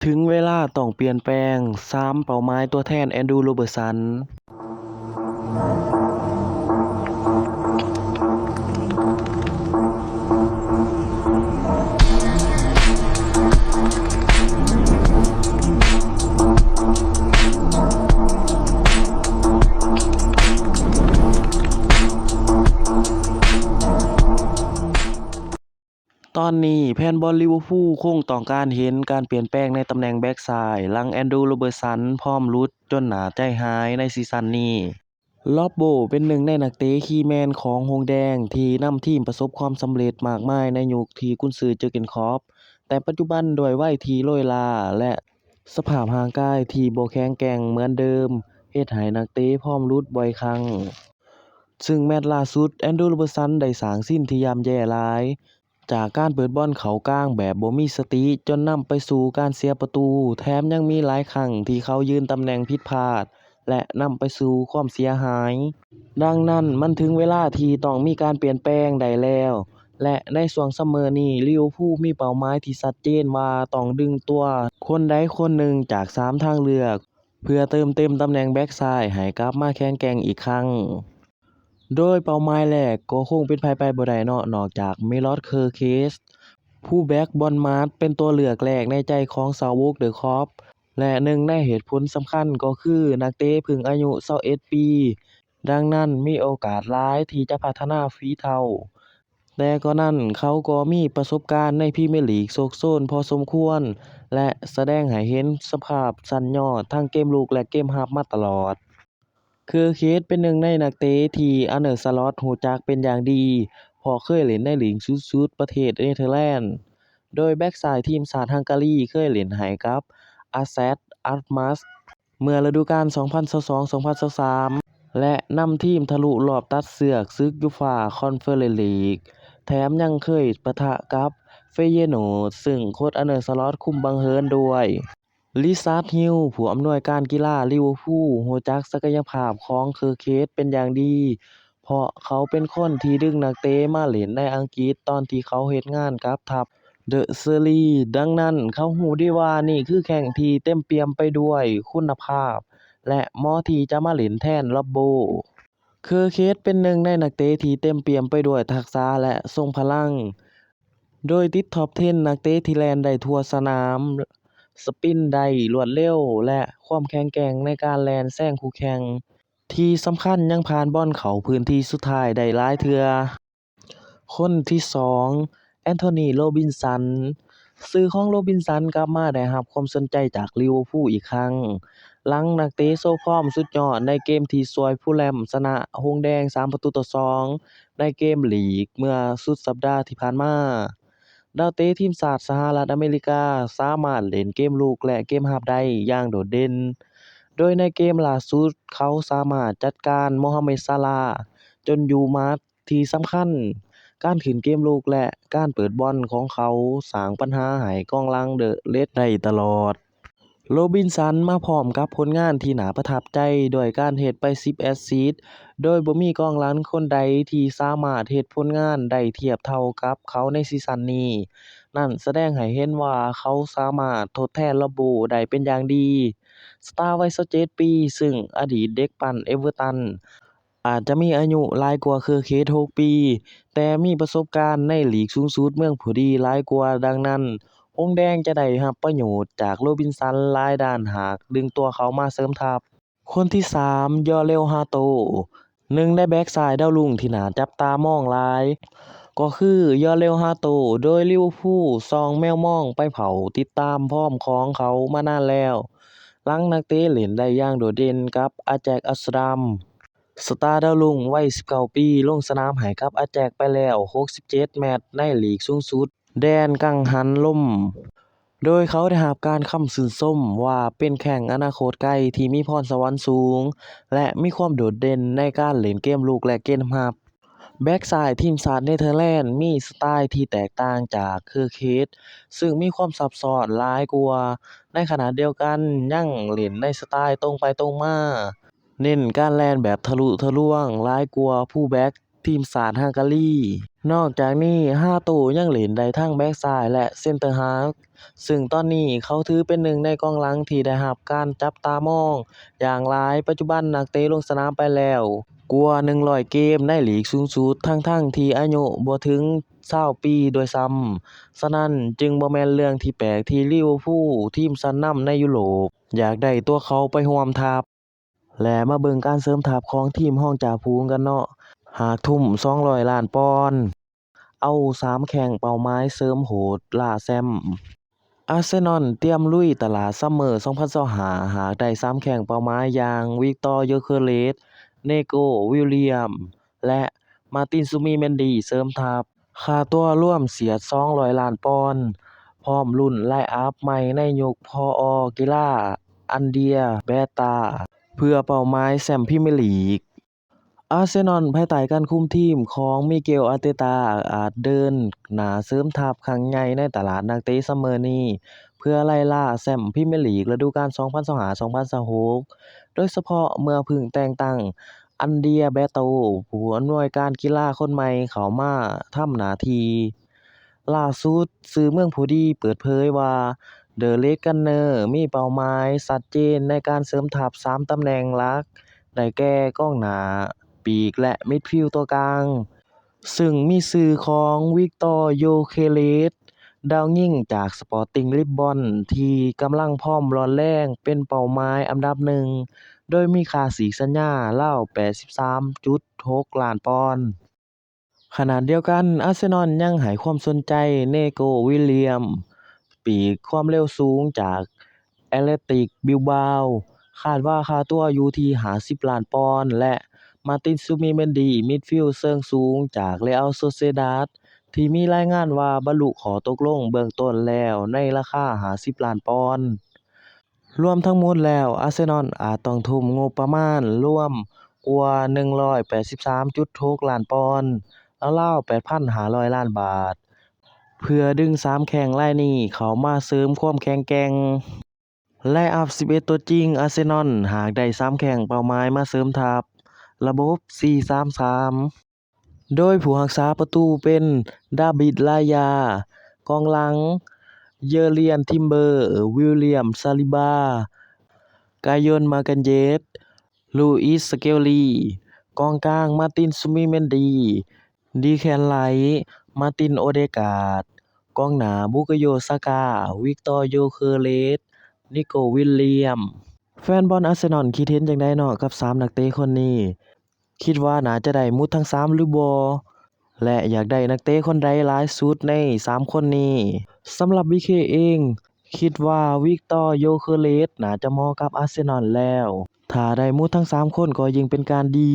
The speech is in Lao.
ເຖິງເວລາຕ້ອງປ່ຽນແປງ ສາມເປົ້າໝາຍຕົວແທນແອນດູ ໂຣເບີດສັນ. ຕອນນີ້ແຟນບອນລິເວີພູຄົງຕ້ອງການເຫັນການປ່ຽນແປງໃນຕຳແໜ່ງແບັກຊ້າຍ ຫຼັງແອນດູ ໂຣເບີດສັນ ຟອມຫຼຸດຈົນໜ້າໃຈຫາຍໃນຊີຊັນນີ້. ລັອບໂບ ເປັນໜຶ່ງໃນນັກເຕະຄີແມນຂອງຫົງແດງທີ່ນຳທີມປະສົບຄວາມສຳເລັດມາກມາຍໃນຍຸກທີ່ກຸນຊື ເຈີເກັນ ຄລັອບ, ແຕ່ປັດຈຸບັນດ້ວຍໄວທີ່ໂລຍລາ ແລະ ສະພາບຮ່າງກາຍທີ່ບໍ່ແຂງແກ່ງເໝືອນເດີມ ເຮັດໃຫ້ນັກເຕະຟອມຫຼຸດບ່ອຍຄັ້ງ, ຊຶ່ງແມັດລ່າສຸດ ແອນດູ ໂຣເບີດສັນ ໄດ້ສ້າງຊີນທີ່ຍ່ຳແຍ່ຫຼາຍ ຈາກການເປີດບອນເຂົ້າກາງແບບບໍ່ມີສະຕິ ຈົນນຳໄປສູ່ການເສຍປະຕູ, ແຖມຍັງມີຫຼາຍຄັ້ງທີ່ເຂົາຢືນຕຳແໜ່ງຜິດພາດ ແລະ ນຳໄປສູ່ຄວາມເສຍຫາຍ. ດັ່ງນັ້ນ, ມັນເຖິງເວລາທີ່ຕ້ອງມີການປ່ຽນແປງໄດ້ແລ້ວ ແລະ ໃນຊ່ວງຊັມເມີນີ້ ລິເວີພູມີເປົ້າໝາຍທີ່ຊັດເຈນວ່າຕ້ອງດຶງຕົວຄົນໃດຄົນໜຶ່ງຈາກສາມທາງເລືອກ ເພື່ອເຕີມເຕັມຕຳແໜ່ງແບັກຊ້າຍໃຫ້ກັບມາແຂງແກ່ງອີກຄັ້ງ. ໂດຍເປົ້າໝາຍແລກກໍຄົງເປັນໃຜໄປບໍ່ໄດ້ເນາະ ນອກຈາກ ເມລອດ ເຄີເຄສ ຜູ້ແບັກບອນມາດ ເປັນຕົວເລືອກແລກໃນໃຈຂອງຊາວໂອກ ເດີ ຄອບ ແລະ ໜຶ່ງໃນເຫດຜົນສຳຄັນກໍຄືນັກເຕະເພິ່ງອາຍຸຊາວເອັດປີ, ດັ່ງນັ້ນມີໂອກາດຫຼາຍທີ່ຈະພັດທະນາຝີເທົ້າ. ແຕ່ກໍນັ້ນ, ເຂົາກໍມີປະສົບການໃນພຣີເມຍລີກໂຊກໂຊນພໍສົມຄວນ ແລະ ສະແດງໃຫ້ເຫັນສະພາບຊັ້ນຍອດທັງເກມລຸກ ແລະ ເກມຮັບມາຕະຫຼອດ. ເຄີເຄດເປັນໜຶ່ງໃນນັກເຕະທີ່ ອາເນີ ສະລັອດ ຮູ້ຈັກເປັນຢ່າງດີ, ເພາະເຄີຍຫຼິ້ນໃນລີກສູງສຸດປະເທດເນເທີແລນ, ໂດຍແບັກຊ້າຍທີມຊາດຮັງກາຣີເຄີຍຫຼິ້ນໃຫ້ກັບ ອາແຊັດ ອາລມາສ ເມື່ອລະດູການສອງພັນຊາວສອງ ສອງພັນຊາວສາມ ແລະ ນຳທີມທະລຸລອບຕັດເຊືອກສຶກຢູຟາຄອນເຟີເຣນລີກ, ແຖມຍັງເຄີຍປະທະກັບ ເຟເຢໂນດ ຊຶ່ງໂຄດ ອາເນີ ສະລັອດ ຄຸມບັງເຫີນດ້ວຍ. ລິຊາດ ຮິດ ຜູ້ອຳນວຍການກິລາລິເວີພູ ຮູ້ຈັກສັກກະຍະພາບຂອງເຄີເຄດເປັນຢ່າງດີ, ເພາະເຂົາເປັນຄົນທີ່ດຶງນັກເຕະມາຫຼິ້ນໃນອັງກິດຕອນທີ່ເຂົາເຮັດງານກັບທັບ ເດີ ເຊີຣີ, ດັ່ງນັ້ນເຂົາຮູ້ດີວ່ານີ້ຄືແຂ້ງທີ່ເຕັມປ່ຽມໄປດ້ວຍຄຸນນະພາບ ແລະ ເໝາະທີ່ຈະມາຫຼິ້ນແທນລັອບໂບ. ເຄີເຄດເປັນໜຶ່ງໃນນັກເຕະທີ່ເຕັມປ່ຽມໄປດ້ວຍທັກສະ ແລະ ຊົງພະລັງ, ໂດຍຕິດທັອບເທັນນັກເຕະທີ່ແລ່ນໄດ້ທົ່ວສະໜາມ, ສະປິນໄດ້ລວດເລັວ ແລະ ຄວາມແຂງແກ່ງໃນການແລ່ນແຊງຄູ່ແຂ່ງ, ທີ່ສຳຄັນຍັງຜ່ານບອນເຂົ້າພື້ນທີ່ສຸດທ້າຍໄດ້ຫຼາຍເທື່ອ. ຄົນທີສອງ ແອນໂທນີ ໂຣບິນສັນ. ຊື່ຂອງໂຣບິນສັນກັບມາໄດ້ຮັບຄວາມສົນໃຈຈາກລິເວີພູອີກຄັ້ງ, ຫຼັງນັກເຕະໂຊຟອມສຸດຍອດໃນເກມທີ່ຊ່ວຍຟູລແລມຊະນະຫົງແດງສາມປະຕູຕໍ່ສອງ ໃນເກມລີກເມື່ອສຸດສັບດາທີ່ຜ່ານມາ. ດາວເຕະທີມຊາດສະຫະລັດອາເມລິກາສາມາດຫຼິ້ນເກມລຸກ ແລະ ເກມຮັບໄດ້ຢ່າງໂດດເດັ່ນ, ໂດຍໃນເກມລ່າສຸດເຂົາສາມາດຈັດການໂມຮາເມັດ ຊາລາ ຈົນຢູ່ໝາດ. ທີ່ສຳຄັນ, ການຂຶ້ນເກມລຸກ ແລະ ການເປີດບອນຂອງເຂົາສ້າງບັນຫາໃຫ້ກອງຫຼັງ ເດີ ເຣດ ໄດ້ຕະຫຼອດ. ໂຣບິນສັນມາພ້ອມກັບຜົນງານທີ່ໜ້າປະທັບໃຈ ດ້ວຍການເຮັດໄປສິບແອັດຊິດ, ໂດຍບໍ່ມີກອງຫຼັງຄົນໃດທີ່ສາມາດເຮັດຜົນງານໄດ້ທຽບເທົ່າກັບເຂົາໃນຊີຊັນນີ້. ນັ້ນສະແດງໃຫ້ເຫັນວ່າເຂົາສາມາດທົດແທນລັອບໂບໄດ້ເປັນຢ່າງດີ. ສະຕາໄວຊາວເຈັດປີ, ຊຶ່ງອະດີດເດັກປັ້ນເອເວີຕັນ ອາດຈະມີອາຍຸຫຼາຍກວ່າເຄີເຄດຫົກປີ, ແຕ່ມີປະສົບການໃນລີກສູງສຸດເມືອງຜູ້ດີຫຼາຍກວ່າ, ດັ່ງນັ້ນ ຫົງແດງຈະໄດ້ຮັບປະໂຫຍດຈາກໂຣບິນສັນຫຼາຍດ້ານຫາກດຶງຕົວເຂົ້າມາເສີມທັບ. ຄົນທີສາມ ຢໍເຣວ ຮາໂຕ. ໜຶ່ງໃນແບັກຊ້າຍດາວລຸງທີ່ໜ້າຈັບຕາມອງຫຼາຍ ກໍຄື ຢໍເຣວ ຮາໂຕ, ໂດຍລິເວີພູສ່ອງແມວມອງໄປເຝົ້າຕິດຕາມຟອມຂອງເຂົາມານານແລ້ວ. ຫຼັງນັກເຕະຫຼິ້ນໄດ້ຢ່າງໂດດເດັ່ນກັບ ອາແຈັກ ອາມສະເຕີດດຳ, ສະຕາດາວລຸງໄວສິບເກົ້າປີ ລົງສະໜາມໃຫ້ກັບອາແຈັກໄປແລ້ວຫົກສິບເຈັດແມັດໃນລີກສູງສຸດແດນກັງຫັນລົມ, ໂດຍເຂົາໄດ້ຮັບການຄຳຊື່ນຊົມວ່າເປັນແຂ້ງອະນາຄົດໄກທີ່ມີພອນສະຫວັນສູງ ແລະ ມີຄວາມໂດດເດັ່ນໃນການຫຼິ້ນເກມລຸກ ແລະ ເກມຮັບ. ແບັກຊ້າຍທີມຊາດເນເທີແລນມີສະໄຕທີ່ແຕກຕ່າງຈາກເຄີເຄດ, ຊຶ່ງມີຄວາມຊັບຊ້ອນຫຼາຍກວ່າ, ໃນຂະນະດຽວກັນຍັງຫຼິ້ນໃນສະໄຕຕົງໄປຕົງມາ, ເນັ້ນການແລ່ນແບບທະລຸທະລວງຫຼາຍກວ່າຟູລແບັກ ທີມຊາດຮັງກາຣີ. ນອກຈາກນີ້ ຮາໂຕຍັງຫຼິ້ນໄດ້ທັງແບັກຊ້າຍ ແລະ ເຊັນເຕີຮາຟ, ຊຶ່ງຕອນນີ້ເຂົາຖືເປັນໜຶ່ງໃນກອງຫຼັງທີ່ໄດ້ຮັບການຈັບຕາມອງຢ່າງຫຼາຍ. ປັດຈຸບັນນັກເຕະລົງສະໜາມໄປແລ້ວກວ່າໜຶ່ງຮ້ອຍເກມໃນລີກສູງສຸດ, ທັງໆທີ່ອາຍຸບໍ່ເຖິງຊາວປີດ້ວຍຊ້ຳ. ສະນັ້ນຈຶ່ງບໍ່ແມ່ນເລື່ອງທີ່ແປກທີ່ລິເວີພູ ທີມຊັ້ນນຳໃນຢູໂຣບ ຢາກໄດ້ຕົວເຂົາໄປຮ່ວມທັບ. ແລະ ມາເບິ່ງການເສີມທັບຂອງທີມຮອງຈ່າຝູງກັນເນາະ. ຫາກທຸ່ມສອງຮ້ອຍລ້ານປອນ ເອົາສາມແຂ້ງເປົ້າໝາຍເສີມໂຫດລ່າແຊ້ມ. ອາເຊນອນຕຽມລຸຍຕະຫຼາດຊັມເມີສອງພັນຊາວຫ້າ ຫາກໄດ້ສາມແຂ້ງເປົ້າໝາຍຢ່າງ ວິກຕໍ ໂຢເຄີເຣສ, ເນໂກ ວິລຽມ ແລະ ມາຕິນ ຊູມີແມນດີ ເສີມທັບ. ຄ່າຕົວລວມສຽດສອງຮ້ອຍລ້ານປອນ, ພ້ອມລຸ້ນລາຍອັບໃໝ່ໃນຍຸກ ພ.ອ. ກິລາ ອັນເດຍ ແບຕາ ເພື່ອເປົ້າໝາຍແຊ້ມພຣີເມຍລີກ. ອາເຊນອນ ພາຍໃຕ້ການຄຸມທີມຂອງມິເກວ ອາເຕຕາ ອາດເດີນໜ້າເສີມທັບຄັ້ງໃຫຍ່ໃນຕະຫຼາດນັກເຕະຊັມເມີນີ້ ເພື່ອໄລ່ລ່າແຊ້ມພຣີເມຍລີກລະດູການສອງພັນຊາວຫ້າ ສອງພັນຊາວຫົກ ໂດຍສະເພາະເມື່ອເພິ່ງແຕ່ງຕັ້ງ ອັນເດຍ ແບໂຕ ຜູ້ອຳນວຍການກິລາຄົນໃໝ່ເຂົ້າມາທຳໜ້າທີ່. ລ່າສຸດ, ສື່ເມືອງຜູ້ດີເປີດເຜີຍວ່າ ເດີເລັກ ກັນເນີ ມີເປົ້າໝາຍຊັດເຈນໃນການເສີມທັບສາມຕຳແໜ່ງຫຼັກ, ໄດ້ແກ່ກອງໜ້າ, ປີກ ແລະ ມິດຟິວຕົວກາງ, ຊຶ່ງມີຊື່ຂອງ ວິກຕໍ ໂຢເຄເຣສ, ດາວຍິງຈາກ ສະປອດຕິງ ລິບບອນ ທີ່ກຳລັງຟອມຮ້ອນແຮງ ເປັນເປົ້າໝາຍອັນດັບໜຶ່ງ ໂດຍມີຄ່າສີກສັນຍາລາວແປດສິບສາມຈຸດຫົກລ້ານປອນ. ຂະນະດຽວກັນ, ອາເຊນອນຍັງໃຫ້ຄວາມສົນໃຈ ເນໂກ ວິລຽມ, ປີກຄວາມເລັວສູງຈາກ ແອດແລຕິກ ບິວບາວ, ຄາດວ່າຄ່າຕົວຢູ່ທີ່ຫ້າສິບລ້ານປອນ ແລະ ມາຕິນ ຊູມີແມນດີ, ມິດຟິວເຊີງສູງຈາກ ເຣອັລ ໂຊເຊດາດ ທີ່ມີລາຍງານວ່າບັນລຸຂໍ້ຕົກລົງເບື້ອງຕົ້ນແລ້ວໃນລາຄາຫ້າສິບລ້ານປອນ. ລວມທັງໝົດແລ້ວ, ອາເຊນອນອາດຕ້ອງທຸ່ມງົບປະມານລວມກວ່າໜຶ່ງຮ້ອຍແປດສິບສາມຈຸດຫົກລ້ານປອນ, ລາວໆແປດພັນຫ້າຮ້ອຍລ້ານບາດ, ເພື່ອດຶງສາມແຂ້ງລາຍນີ້ເຂົ້າມາເສີມຄວາມແຂງແກ່ງ. ລາຍອັບສິບເອັດຕົວຈິງອາເຊນອນ ຫາກໄດ້ສາມແຂ້ງເປົ້າໝາຍມາເສີມທັບ, ລະບົບສີ່ສາມສາມ ໂດຍຜູ້ຮັກສາປະຕູເປັນ ດາບິດ ລາຢາ, ກອງຫຼັງ ເຢີຣຽນ ທິມເບີ, ວິລຽມ ຊາລິບາ, ກາຍົນ ມາກັນເຢດ, ລູອິດ ສະເກວລີ, ກອງກາງ ມາຕິນ ຊູມີແມນດີ, ດີແຄນ ໄລ, ມາຕິນ ໂອເດກາດ, ກອງໜ້າ ບຸກາໂຍ ຊາກາ, ວິກຕໍ ໂຢເຄີເຣສ, ນິໂກ ວິລຽມ. ແຟນບອນອາເຊນອນຄິດເຫັນຈັ່ງໃດເນາະກັບສາມນັກເຕະຄົນນີ້? ຄິດວ່າໜ້າຈະໄດ້ໝົດທັງສາມຫຼືບໍ່? ແລະ ຢາກໄດ້ນັກເຕະຄົນໃດຫຼາຍສຸດໃນສາມຄົນນີ້? ສຳລັບ ວີເຄ ເອງ, ຄິດວ່າ ວິກຕໍ ໂຢເຄີເຣສ ໜ້າຈະເໝາະກັບອາເຊນອນແລ້ວ. ຖ້າໄດ້ໝົດທັງສາມຄົນກໍຍິ່ງເປັນການດີ.